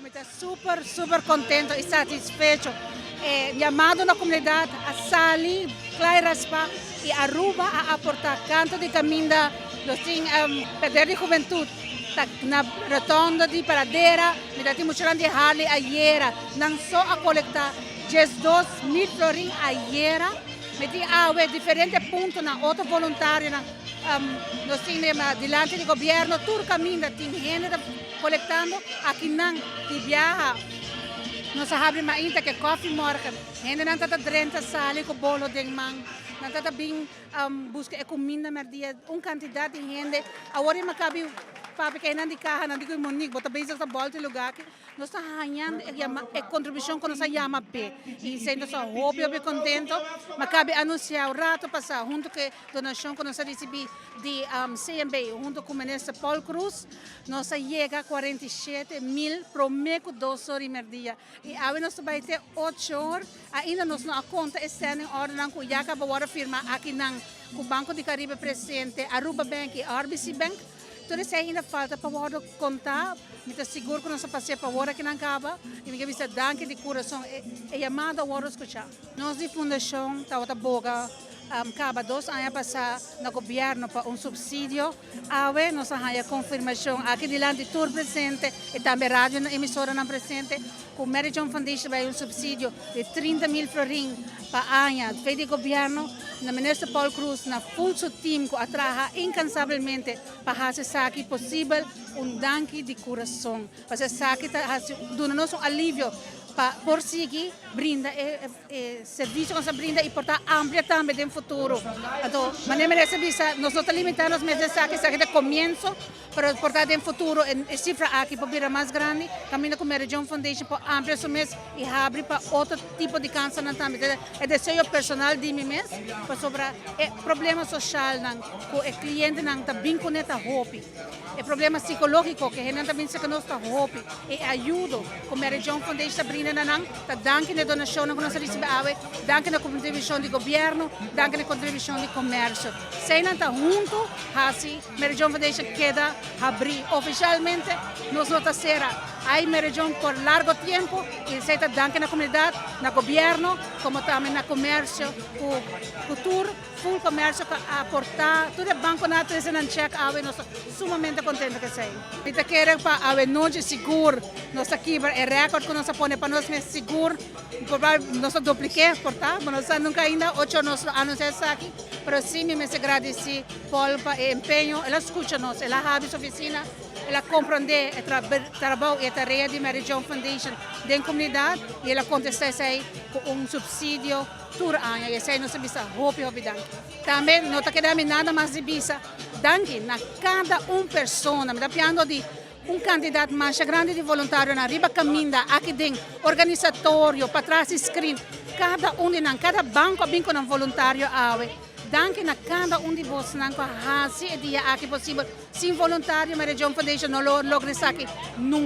Mi ta super, super contento y satisfecho. Yamado na comunidad a sali, cla raspa y Aruba a aporta canto di caminda, nos tin Poder di Hubentud, ta na rotonde di Paradera, mi tin mucho di Harley ayera, nan so a colecta 12.000 florin ayera, mi tin awe diferente punto na otro voluntario na nos tin dilanti di gobierno, tur caminda tin hende colectando, aki nan di biaha. Nos a habri mainta cu coffee morgen. Hende nan tata drenta sali cu bolo den man. Nan tata bin busca e cuminda merdia, un cantidad di hende. Awor mi a caba papia cu nan di caha, nan di cu Monique, bo ta bezig ta bolta lugar aki. Nos ta hañando e contribucion cu nos a yama pe. Y siendo so hopi hopi contento. Mi a caba anuncia un rato pasa hunto cu donacion cu nos a ricibi di CMB hunto cu Minister Paul Croes, nos a yega 47 mil prome cu 2 or y merdia. Y awe nos bay te 8 or, ainda nos no a conta standing order nan cu ya a caba di firma aki nan cu Banco di Caribe presente, Aruba Bank y RBC Bank. Anto, ainda falta pa conta, mi ta sigur cu nos ta pasa pa ora cu nan caba y mi kier bisa danki di curason e yamada a wordo scucha. Nos di fundacion tabata boga caba 2 aña pasa na gobierno pa un subsidio. Awe nos a haya confirmacion aki dilanti tur presente y tambe radio na emisora nan presente cu Mary John Foundation bay un subsidio di 30 mil florin pa aña for di gobierno. Na Minister Paul Croes, na full su team cu a traha incansablemente pa haci esaki posibel, un danki di curason. Pa esaki ta duna nos un alivio pa por sigui brinda e servicio cu nos brinda y por ta amplia tambe den futuro. Anto, manera merece bisa, nos no ta limita nos mes esaki, esaki ta comienso, pero por ta den futuro e cifra aki por bira mas grandi, caminda cu Mary John Foundation por amplia su mes y habri pa otro tipo di cancer nan tambe. E deseo personal di mi mes, pasobra e problema social nan, cu e cliente nan ta bin cu ne ta hopi. E problema psicologico cu hende tambe sa cu nos ta hopi. E ayudo cu Mary John Foundation ta brinda nan, ta danki na donacion cu nos a ricibi awe, danki na contribucion di gobierno, danki na contribucion di comercio. Esey nan ta hunto, asina, Mary John Foundation keda habri. Oficialmente, nos no ta cera. Ay Mary John por largo tempo y esey ta danki na comunidad, na gobierno, como tambe na comercio, cu tur full comercio cu a aporta, tur e banco nan a trece nan check awe, nos ta sumamente contento cu esey. Mi ta kere pa awe nochi sigur, nos a kibra e record cu nos a pone pa nos mes sigur, nos a duplica, por ta, nos nunca ainda, 8 nos anuncia aki, pero si mi mester gradici Paul pa e empeño, el a scucha nos, el a habri su oficina, el a comprende e trabou y e tarea di Mary John Foundation den comunidad y el a contesta esey cu un subsidio tur aña y esey nos ta bisa hopi hopi danki. Tambe no ta keda nada mas di bisa danki na cada un persona, mi ta papiando di un cantidad mas grandi di voluntario na riba caminda, aki den organisatorio, patras di screen, cada un di nan, cada banco bin cu un voluntario awe. Danki na cada un di boso nan cu a haci e dia aki posibel. Sin voluntario, Mary John Foundation no lo logra esaki nunca.